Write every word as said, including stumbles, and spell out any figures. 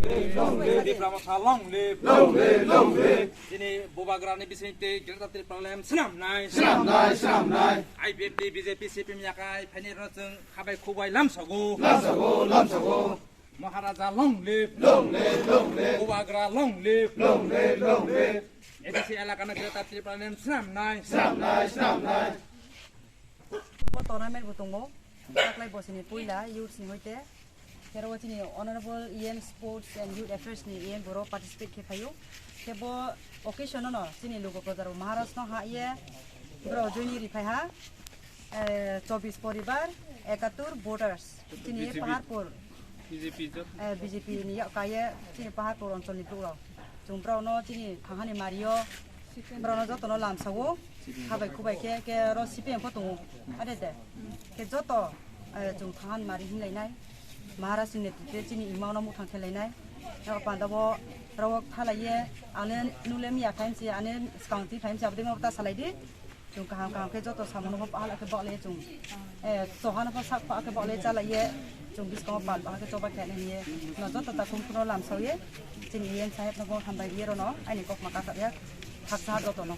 Tipra Motha long live. Long live, long live. Chini Bubagrani bisingtwi Greater Tipraland swnamnai. Swnamnai, swnamnai. I P F T, B J P, C P M yakai phainairokno chwng khabai khubai lamsago. Lamsago, lamsago. Maharaja long live. Long live, long live. Bubagra long live. Long live, long live. A D C elakano Greater Tipraland swnamnai. Swnamnai, swnamnai. Bo tournament bo tongo. Taklai bosini puila youths ni hoite. Kero chini honorable E M Sports and Youth Affairs ni E M boro participate khe phaio. Khe bo occasion no chini lugo kotor Maharaj no ha ye bro joini ri phai ha. Eh, chobbish poribar, ekattur voters. Chini B J P. Paharpur. B J P jot. Eh, B J P ni yak kaiye chini Paharpur onchol ni bro. Chung bro no chini thangani mario. Borokno jotono lamsago, khabai khubai khe, khe oro C P M pho tongo, ade de. Khe joto, eh, chwng thangan mari hinlainai, Maharaj ni netrite chini imano muthang khelainai. Abo panda bo rok thalaiye, ane nule miya khaimse, ane skang ti khaimse, aboni ma ta salaidi. Chwng kaham kaham khe joto samono pho pahal khe baklai chwng. Eh, chohano pho sak pha khe baklai chalaiye, chwng biskango pal pha khe choba khe nangye. No joto ta khum khuno lamsaoye, chini E M saheb no bo hambai ye rono, aini kok ma kasap ya, thaksa joto no.